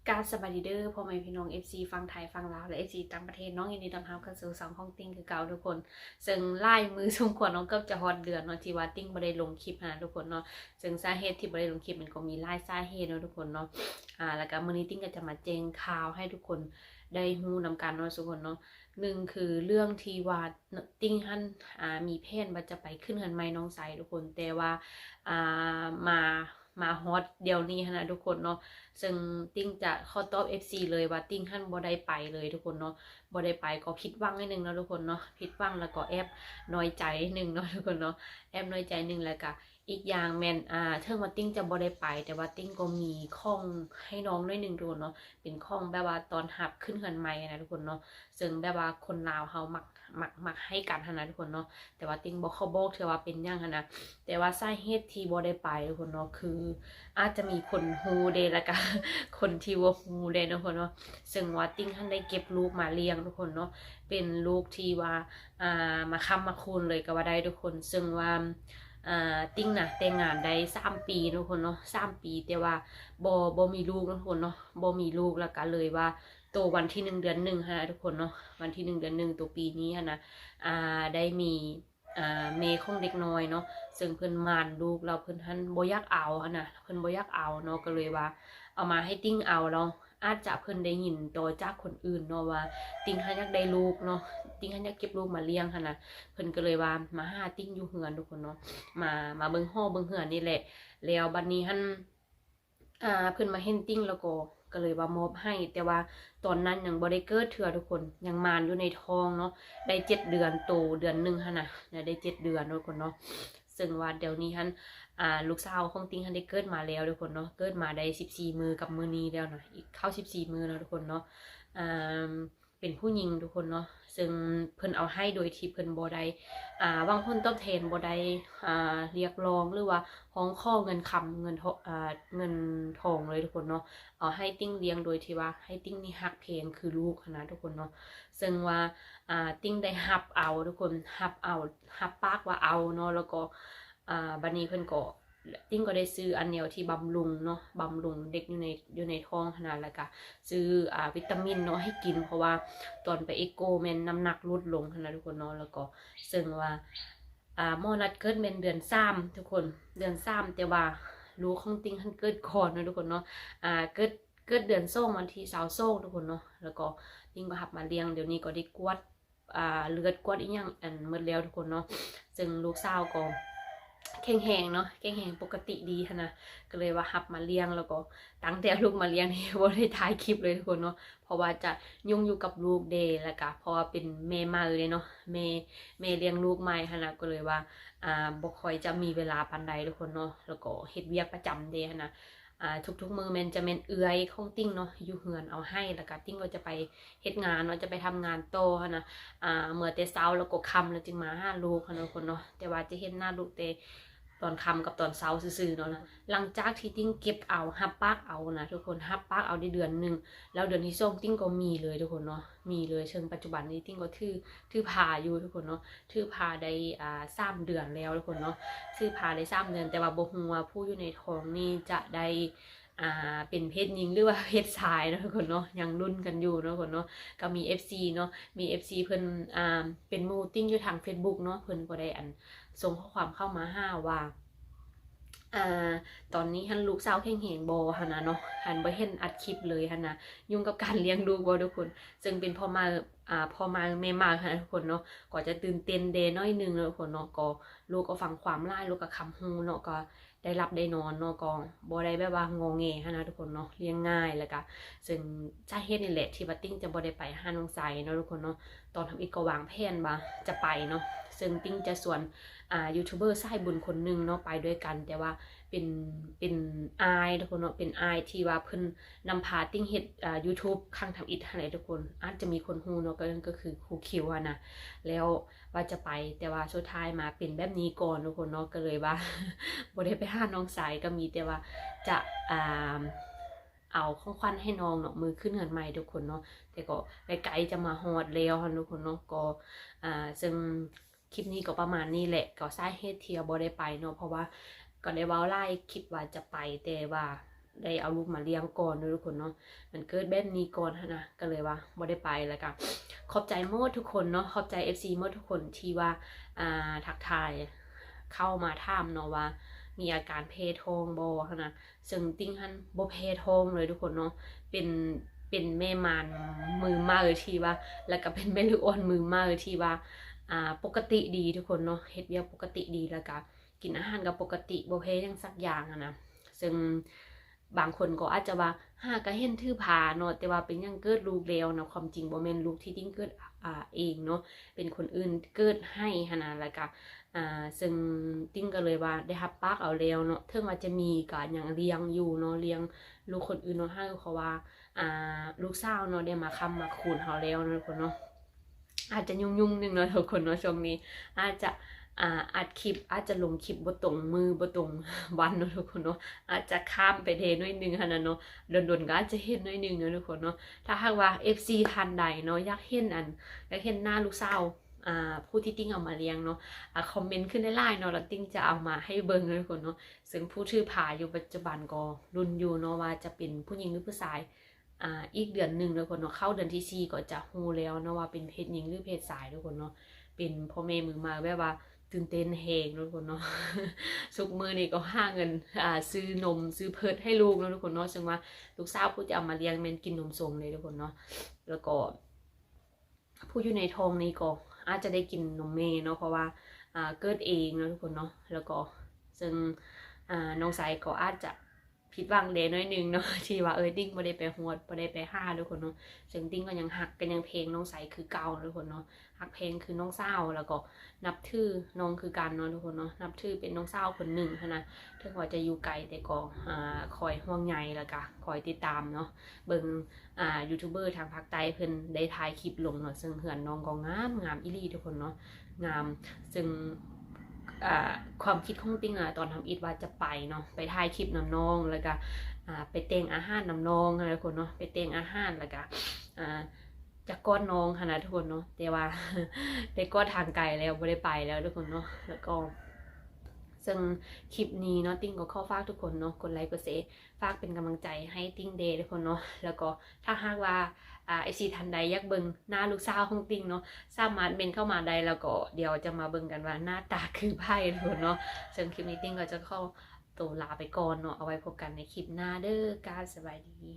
ກາບສະບາຍດີເດີ ພໍ່ແມ່ພີ່ນ້ອງ ເອັຟຊີ ຝັ່ງໄທ ຝັ່ງລາວ ແລະ ເອັຟຊີ ຕ່າງປະເທດເນາະ. ຍິນດີຕ້ອນຮັບເຂົ້າສູ່ຊ່ອງຂອງຕິ່ງຄືເກົ່າທຸກຄົນ. ເຊິ່ງຫຼາຍມື້ສົມຄວນເນາະ ເກືອບຈະຮອດເດືອນເນາະ ທີ່ວ່າຕິ່ງບໍ່ໄດ້ລົງຄລິບຫັ້ນນະທຸກຄົນເນາະ. ເຊິ່ງສາເຫດທີ່ບໍ່ໄດ້ລົງຄລິບມັນກໍມີຫຼາຍສາເຫດເນາະທຸກຄົນເນາະ. ອາ ແລ້ວກໍມື້ນີ້ຕິ່ງກໍຈະມາແຈ້ງຂ່າວໃຫ້ທຸກຄົນໄດ້ຮູ້ນຳກັນເນາະທຸກຄົນເນາະ. ໜຶ່ງຄືເລື່ອງທີ່ວ່າຕິ່ງຫັ້ນ ອາ ມີແຜນວ່າຈະໄປຂຶ້ນເຮືອນໃໝ່ນ້ອງຊາຍທຸກຄົນ ແຕ່ວ່າ ອາ ມາ ມາຮອດດຽວນີ້ຫັ້ນນະທຸກຄົນເນາະ. ເຊິ່ງຕິ່ງຈະຂໍຕອບເອັຟຊີເລີຍວ່າຕິ່ງຫັ້ນບໍ່ໄດ້ໄປເລີຍທຸກຄົນເນາະ. ບໍ່ໄດ້ໄປກໍຜິດຫວັງໜ້ອຍໜຶ່ງເນາະທຸກຄົນເນາະ. ຜິດຫວັງ ແລ້ວກໍແອບນ້ອຍໃຈໜຶ່ງເນາະທຸກຄົນເນາະ. ແອບນ້ອຍໃຈໜຶ່ງ ແລ້ວກະອີກຢ່າງແມ່ນ ອາ ເຖິງວ່າຕິ່ງຈະບໍ່ໄດ້ໄປ ແຕ່ວ່າຕິ່ງກໍມີຂອງໃຫ້ນ້ອງໜ້ອຍໜຶ່ງທຸກຄົນເນາະ. ເປັນຂອງແບບວ່າຕ້ອນຮັບຂຶ້ນເຮືອນໃໝ່ຫັ້ນນະທຸກຄົນເນາະ. ເຊິ່ງແບບວ່າຄົນລາວເຮົາມັກ ມັກ ມັກໃຫ້ກັນຫັ້ນນະທຸກຄົນເນາະ. ແຕ່ວ່າຕິ່ງບໍ່ຂໍບອກເທື່ອວ່າເປັນຫຍັງຫັ້ນນະ. ແຕ່ວ່າສາເຫດທີ່ບໍ່ໄດ້ໄປທຸກຄົນເນາະ ຄືອາດຈະມີຄົນຮູ້ເດ້ ແລ້ວກະຄົນທີ່ບໍ່ຮູ້ເດ້ເນາະທຸກຄົນເນາະ. ເຊິ່ງວ່າຕິ່ງຫັ້ນໄດ້ເກັບລູກມາລ້ຽງທຸກຄົນເນາະ. ເປັນລູກທີ່ວ່າ ອາ ມາຄ້ຳມາຄູນເລີຍກໍວ່າໄດ້ທຸກຄົນ. ເຊິ່ງວ່າ ອາ ຕິ່ງນະແຕ່ງງານໄດ້ສາມປີເນາະທຸກຄົນເນາະ ສາມປີ ແຕ່ວ່າບໍ່ ບໍ່ມີລູກເນາະທຸກຄົນເນາະ. ບໍ່ມີລູກ ແລ້ວກໍເລີຍວ່າ ໂຕວັນທີໜຶ່ງເດືອນໜຶ່ງຫັ້ນນະທຸກຄົນເນາະ. ວັນທີໜຶ່ງເດືອນໜຶ່ງ ໂຕປີນີ້ຫັ້ນນະ ອາ ໄດ້ມີ ອາ ແມ່ຂອງເດັກນ້ອຍເນາະ. ເຊິ່ງເພິ່ນໝານລູກແລ້ວ ເພິ່ນຫັ້ນບໍ່ຢາກເອົາຫັ້ນນະ ເພິ່ນບໍ່ຢາກເອົາເນາະ ກໍເລີຍວ່າເອົາມາໃຫ້ຕິ່ງເອົາ. ແລ້ວອາດຈະເພິ່ນໄດ້ຍິນຕໍ່ຈາກຄົນອື່ນເນາະວ່າຕິ່ງຫັ້ນຢາກໄດ້ລູກເນາະ ຕິ່ງຫັ້ນຢາກເກັບລູກມາລ້ຽງຫັ້ນນະ. ເພິ່ນກໍເລີຍວ່າມາຫາຕິ່ງຢູ່ເຮືອນທຸກຄົນເນາະ ມາ ມາເບິ່ງຫໍເບິ່ງເຮືອນນີ້ແຫຼະ. ແລ້ວບັດນີ້ຫັ້ນ ອາ ເພິ່ນມາເຫັນຕິ່ງແລ້ວກໍ ກໍເລີຍວ່າມອບໃຫ້ ແຕ່ວ່າຕອນນັ້ນຍັງບໍ່ໄດ້ເກີດເທື່ອທຸກຄົນ ຍັງມານຢູ່ໃນທ້ອງເນາະ. ໄດ້ເຈັດເດືອນ ໂຕເດືອນໜຶ່ງຫັ້ນນະ ໄດ້ເຈັດເດືອນທຸກຄົນເນາະ. ເຊິ່ງວ່າດຽວນີ້ຫັ້ນ ອາ ລູກສາວຂອງຕິ່ງຫັ້ນໄດ້ເກີດມາແລ້ວທຸກຄົນເນາະ. ເກີດມາໄດ້ສິບສີ່ມື້ກັບມື້ນີ້ແລ້ວນະ ອີກເຂົ້າສິບສີ່ມື້ແລ້ວທຸກຄົນເນາະ. ອາ ເປັນຜູ້ຍິງທຸກຄົນເນາະ. ເຊິ່ງເພິ່ນເອົາໃຫ້ໂດຍທີ່ເພິ່ນບໍ່ໄດ້ ອາ ຫວັງຜົນຕອບແທນ ບໍ່ໄດ້ ອາ ຮຽກຮ້ອງ ຫຼືວ່າຮ້ອງຂໍເງິນຄຳ ເງິນທອງ ອາ ເງິນທອງເລີຍທຸກຄົນເນາະ. ເອົາໃຫ້ຕິ່ງລ້ຽງໂດຍທີ່ວ່າໃຫ້ຕິ່ງນີ້ຮັກແພງຄືລູກຫັ້ນນະທຸກຄົນເນາະ. ເຊິ່ງວ່າ ອາ ຕິ່ງໄດ້ຮັບເອົາທຸກຄົນ ຮັບເອົາ ຮັບປາກວ່າເອົາເນາະ. ແລ້ວກໍ ອາ ບັດນີ້ເພິ່ນກໍ ຕິ່ງກໍໄດ້ຊື້ອັນແນວທີ່ບຳລຸງເນາະ ບຳລຸງເດັກຢູ່ໃນ ຢູ່ໃນທ້ອງຫັ້ນນະ ແລ້ວກະຊື້ ອາ ວິຕາມິນເນາະໃຫ້ກິນ ເພາະວ່າຕອນໄປເອໂກແມ່ນນ້ຳໜັກຫຼຸດລົງຫັ້ນນະທຸກຄົນເນາະ. ແລ້ວກໍເຊິ່ງວ່າ ອາ ໝໍນັດເກີດແມ່ນເດືອນສາມທຸກຄົນ ເດືອນສາມ ແຕ່ວ່າລູກຂອງຕິ່ງຫັ້ນເກີດກ່ອນເນາະທຸກຄົນເນາະ. ອາ ເກີດ ເກີດເດືອນສອງ ວັນທີຊາວສອງທຸກຄົນເນາະ. ແລ້ວກໍຕິ່ງກໍຮັບມາລ້ຽງ ດຽວນີ້ກໍໄດ້ກວດ ອາ ເລືອດກວດອີ່ຫຍັງ ອັນ ໝົດແລ້ວທຸກຄົນເນາະ. ເຊິ່ງລູກສາວກໍແຂງແຮງເນາະ ແຂງແຮງປົກກະຕິດີຫັ້ນນະ ກໍເລີຍວ່າຮັບມາລ້ຽງ ແລ້ວກໍຕັ້ງແຕ່ເອົາລູກມາລ້ຽງນີ້ບໍ່ໄດ້ຖ່າຍຄລິບເລີຍທຸກຄົນເນາະ ເພາະວ່າຈະຫຍຸ້ງຢູ່ກັບລູກເດ້ ແລ້ວກະເພາະວ່າເປັນແມ່ໃໝ່ເດ້ເນາະ ແມ່ ແມ່ລ້ຽງລູກໃໝ່ຫັ້ນນະ ກໍເລີຍວ່າ ອາ ບໍ່ຄ່ອຍຈະມີເວລາປານໃດທຸກຄົນເນາະ ແລ້ວກໍເຮັດວຽກປະຈຳເດ້ຫັ້ນນະ. ອາ ທຸກໆມື້ແມ່ນຈະແມ່ນເອື້ອຍຂອງຕິ່ງເນາະ ຢູ່ເຮືອນເອົາໃຫ້ ແລ້ວກະຕິ່ງກໍຈະໄປເຮັດງານເນາະ ຈະໄປທຳງານຕໍ່ຫັ້ນນະ. ອາ ເມືອແຕ່ເຊົ້າແລ້ວກໍຄ່ຳແລ້ວຈຶ່ງມາຫາລູກຫັ້ນນະທຸກຄົນເນາະ ແຕ່ວ່າຈະເຫັນໜ້າລູກແຕ່ຕອນຄ່ຳກັບຕອນເຊົ້າຊື່ໆເນາະ. ຫຼັງຈາກທີ່ຕິ່ງເກັບເອົາ ຮັບປາກເອົານະທຸກຄົນ ຮັບປາກເອົາໄດ້ເດືອນໜຶ່ງ ແລ້ວເດືອນທີສອງຕິ່ງກໍມີເລີຍທຸກຄົນເນາະ ມີເລີຍ. ເຊິ່ງປັດຈຸບັນນີ້ຕິ່ງກໍຖື ຖືພາຢູ່ທຸກຄົນເນາະ ຖືພາໄດ້ ອາ ສາມເດືອນແລ້ວທຸກຄົນເນາະ ຖືພາໄດ້ສາມເດືອນ ແຕ່ວ່າບໍ່ຮູ້ວ່າຜູ້ຢູ່ໃນທ້ອງນີ້ຈະໄດ້ ອາ ເປັນເພດຍິງ ຫຼືວ່າເພດຊາຍເນາະທຸກຄົນເນາະ ຍັງລຸ້ນກັນຢູ່ເນາະທຸກຄົນເນາະ. ກໍມີເອັຟຊີເນາະ ມີເອັຟຊີເພິ່ນ ອາ ເປັນໝູ່ຕິ່ງຢູ່ທາງເຟສບຸກເນາະ ເພິ່ນກໍໄດ້ ອັນ ສົ່ງຂໍ້ຄວາມເຂົ້າມາຫາວ່າ ອາ ຕອນນີ້ຫັ້ນລູກສາວແຂງແຮງບໍ່ຫັ້ນນະເນາະ ຫັ້ນບໍ່ເຫັນອັດຄລິບເລີຍຫັ້ນນະ ຫຍຸ້ງກັບການລ້ຽງລູກບໍ່ທຸກຄົນ. ເຊິ່ງເປັນພໍ່ໃໝ່ ອາ ພໍ່ໃໝ່ແມ່ໃໝ່ຫັ້ນນະທຸກຄົນເນາະ ກໍຈະຕື່ນເຕັ້ນແດ່ໜ້ອຍໜຶ່ງເນາະທຸກຄົນເນາະ. ກໍລູກກໍຟັງຄວາມຫຼາຍ ລູກກໍຄຳຮູ້ເນາະ ກໍໄດ້ຫຼັບໄດ້ນອນເນາະ ກໍບໍ່ໄດ້ແບບວ່າງໍແງຫັ້ນນະທຸກຄົນເນາະ ລ້ຽງງ່າຍ. ແລ້ວກະເຊິ່ງສາເຫດນີ້ແຫຼະທີ່ວ່າຕິ່ງຈະບໍ່ໄດ້ໄປຫານ້ອງໄຊເນາະທຸກຄົນເນາະ. ຕອນທຳອິດກໍວາງແຜນວ່າຈະໄປເນາະ ເຊິ່ງຕິ່ງຈະຊວນ ອາ ຢູທູບເບີສາຍບຸນຄົນໜຶ່ງເນາະ ໄປດ້ວຍກັນ ແຕ່ວ່າເປັນ ເປັນອ້າຍທຸກຄົນເນາະ ເປັນອ້າຍທີ່ວ່າເພິ່ນນຳພາຕິ່ງເຮັດ ອາ ຢູທູບຄັ້ງທຳອິດຫັ້ນແຫຼະທຸກຄົນ ອາດຈະມີຄົນຮູ້ເນາະ ກໍ ກໍຄືຄູຄິວຫັ້ນນະ. ແລ້ວວ່າຈະໄປ ແຕ່ວ່າສຸດທ້າຍມາເປັນແບບນີ້ກ່ອນທຸກຄົນເນາະ ກໍເລີຍວ່າບໍ່ໄດ້ໄປຫານ້ອງຊາຍ ກໍມີແຕ່ວ່າຈະ ອາ ເອົາຂອງຂວັນໃຫ້ນ້ອງເນາະ ມື້ຂຶ້ນເຮືອນໃໝ່ທຸກຄົນເນາະ. ແຕ່ກໍໃກ້ໆຈະມາຮອດແລ້ວຫັ້ນທຸກຄົນເນາະ ກໍ ອາ ເຊິ່ງ ຄລິບນີ້ກໍປະມານນີ້ແຫຼະ ກໍສາເຫດທີ່ວ່າບໍ່ໄດ້ໄປເນາະ ເພາະວ່າກໍໄດ້ເວົ້າຫຼາຍຄລິບວ່າຈະໄປ ແຕ່ວ່າ ໄດ້ເອົາລູກມາລ້ຽງກ່ອນເນາະທຸກຄົນເນາະ ມັນເກີດແບບນີ້ກ່ອນຫັ້ນນະ ກໍເລີຍວ່າບໍ່ໄດ້ໄປ. ແລ້ວກໍຂອບໃຈໝົດທຸກຄົນເນາະ ຂອບໃຈເອັຟຊີໝົດທຸກຄົນທີ່ວ່າ ອ່າ ທັກທາຍເຂົ້າມາຖາມເນາະວ່າ ມີອາການແພ້ທ້ອງບໍ່ຫັ້ນນະ. ເຊິ່ງຕິ່ງຫັ້ນບໍ່ແພ້ທ້ອງເລີຍທຸກຄົນເນາະ ເປັນ ເປັນແມ່ມານມືໃໝ່ທີ່ວ່າ ແລ້ວກໍເປັນແມ່ລູກອ່ອນມືໃໝ່ທີ່ວ່າ ອ່າ ປົກກະຕິດີທຸກຄົນເນາະ ເຮັດວຽກປົກກະຕິດີ ແລ້ວກໍກິນອາຫານກໍປົກກະຕິ ບໍ່ແພ້ຫຍັງສັກຢ່າງຫັ້ນນະ. ເຊິ່ງບາງຄົນກໍອາດຈະວ່າ ຫາກໍເຫັນຖືພາເນາະ ແຕ່ວ່າເປັນຫຍັງເກີດລູກແລ້ວນະ ຄວາມຈິງບໍ່ແມ່ນລູກທີ່ຕິ່ງເກີດ ອ່າ ເອງເນາະ ເປັນຄົນອື່ນເກີດໃຫ້ຫັ້ນນະ. ແລ້ວກໍ ອ່າ ເຊິ່ງຕິ່ງກໍເລີຍວ່າໄດ້ຮັບປາກເອົາແລ້ວເນາະ ເຖິງວ່າຈະມີກໍຍັງລ້ຽງຢູ່ເນາະ ລ້ຽງລູກຄົນອື່ນເນາະ ໃຫ້ ເພາະວ່າ ອ່າ ລູກສາວເນາະ ໄດ້ມາຄ້ຳມາຄູນເຮົາແລ້ວເນາະທຸກຄົນເນາະ. ອາດຈະຫຍຸ້ງໆໜຶ່ງເນາະທຸກຄົນເນາະ ຊ່ວງນີ້ອາດຈະ ອ່າ ອັດຄລິບ ອາດຈະລົງຄລິບບໍ່ຕົງມື້ບໍ່ຕົງວັນເນາະທຸກຄົນເນາະ ອາດຈະຂ້າມໄປແດ່ໜ້ອຍໜຶ່ງຫັ້ນນະເນາະ ດົນໆກໍອາດຈະເຫັນໜ້ອຍໜຶ່ງເນາະທຸກຄົນເນາະ. ຖ້າຫາກວ່າເອັຟຊີທ່ານໃດເນາະ ຢາກເຫັນອັນ ຢາກເຫັນໜ້າລູກສາວ ອ່າ ຜູ້ທີ່ຕິ່ງເອົາມາລ້ຽງເນາະ ອ່າ ຄອມເມັນຂຶ້ນຫຼາຍໆເນາະ ແລ້ວຕິ່ງຈະເອົາມາໃຫ້ເບິ່ງເນາະທຸກຄົນເນາະ. ເຊິ່ງຜູ້ຖືພາຢູ່ປັດຈຸບັນກໍລຸ້ນຢູ່ເນາະ ວ່າຈະເປັນຜູ້ຍິງ ຫຼື ຜູ້ຊາຍ ອ່າ ອີກເດືອນໜຶ່ງເນາະທຸກຄົນເນາະ ເຂົ້າເດືອນທີສີ່ກໍຈະຮູ້ແລ້ວເນາະ ວ່າເປັນເພດຍິງ ຫຼື ເພດຊາຍທຸກຄົນເນາະ. ເປັນພໍ່ແມ່ມືໃໝ່ແບບວ່າຕື່ນເຕັ້ນແຮງເນາະທຸກຄົນເນາະ ທຸກມື້ນີ້ກໍຫາເງິນ ອ່າ ຊື້ນົມຊື້ເພີດໃຫ້ລູກເນາະທຸກຄົນເນາະ. ເຊິ່ງວ່າລູກສາວຜູ້ຈະເອົາມາລ້ຽງແມ່ນກິນນົມຊົງເດ້ທຸກຄົນເນາະ ແລ້ວກໍ ຜູ້ຢູ່ໃນທ້ອງນີ້ກໍອາດຈະໄດ້ກິນນົມແມ່ເນາະ ເພາະວ່າ ອ່າ ເກີດເອງເນາະທຸກຄົນເນາະ. ແລ້ວກໍເຊິ່ງ ອ່າ ນ້ອງໄຊກໍອາດຈະຜິດຫວັງແດ່ໜ້ອຍໜຶ່ງເນາະ ທີ່ວ່າ ເອີ ຕິ່ງບໍ່ໄດ້ໄປຮອດ ບໍ່ໄດ້ໄປຫາທຸກຄົນເນາະ. ເຊິ່ງຕິ່ງກໍຍັງຮັກ ກໍຍັງແພງນ້ອງໄຊຄືເກົ່າເນາະທຸກຄົນເນາະ ຮັກແພງຄືນ້ອງສາວ ແລ້ວກໍນັບຖືນ້ອງຄືກັນເນາະທຸກຄົນເນາະ ນັບຖືເປັນນ້ອງສາວຄົນໜຶ່ງຫັ້ນນະ. ເຖິງວ່າຈະຢູ່ໄກ ແຕ່ກໍ ອ່າ ຄອຍຫ່ວງໃຍ ແລ້ວກໍຄອຍຕິດຕາມເນາະ ເບິ່ງ ອ່າ ຢູທູບເບີທາງພາກໃຕ້ເພິ່ນໄດ້ຖ່າຍຄລິບລົງເນາະ ເຊິ່ງເຮືອນນ້ອງກໍງາມ ງາມອີ່ຫຼີທຸກຄົນເນາະ ງາມ. ເຊິ່ງ ອ່າ ຄວາມຄິດຂອງຕິ່ງນະ ຕອນທຳອິດວ່າຈະໄປເນາະ ໄປຖ່າຍຄລິບນຳນ້ອງ ແລ້ວກະ ອ່າ ໄປແຕ່ງອາຫານນຳນ້ອງຫັ້ນນະທຸກຄົນເນາະ ໄປແຕ່ງອາຫານ ແລ້ວກະ ອ່າ ຈະກອດນ້ອງຫັ້ນນະທຸກຄົນເນາະ ແຕ່ວ່າໄດ້ກອດທາງໄກແລ້ວ ບໍ່ໄດ້ໄປແລ້ວທຸກຄົນເນາະ. ແລ້ວກໍ ເຊິ່ງຄລິບນີ້ເນາະ ຕິ່ງກໍຂໍຝາກທຸກຄົນເນາະ ກົດໄລກ໌ ກົດແຊ ຝາກເປັນກຳລັງໃຈໃຫ້ຕິ່ງແດ່ທຸກຄົນເນາະ. ແລ້ວກໍຖ້າຫາກວ່າ ອ່າ ເອັຟຊີທ່ານໃດຢາກເບິ່ງໜ້າລູກສາວຂອງຕິ່ງເນາະ ສາມາດເມັ້ນເຂົ້າມາໄດ້ ແລ້ວກໍດຽວຈະມາເບິ່ງກັນວ່າໜ້າຕາຄືໃຜທຸກຄົນເນາະ. ເຊິ່ງຄລິບນີ້ຕິ່ງກໍຈະຂໍໂຕລາໄປກ່ອນເນາະ ເອົາໄວ້ພົບກັນໃນຄລິບໜ້າເດີ ກາສະບາຍດີ.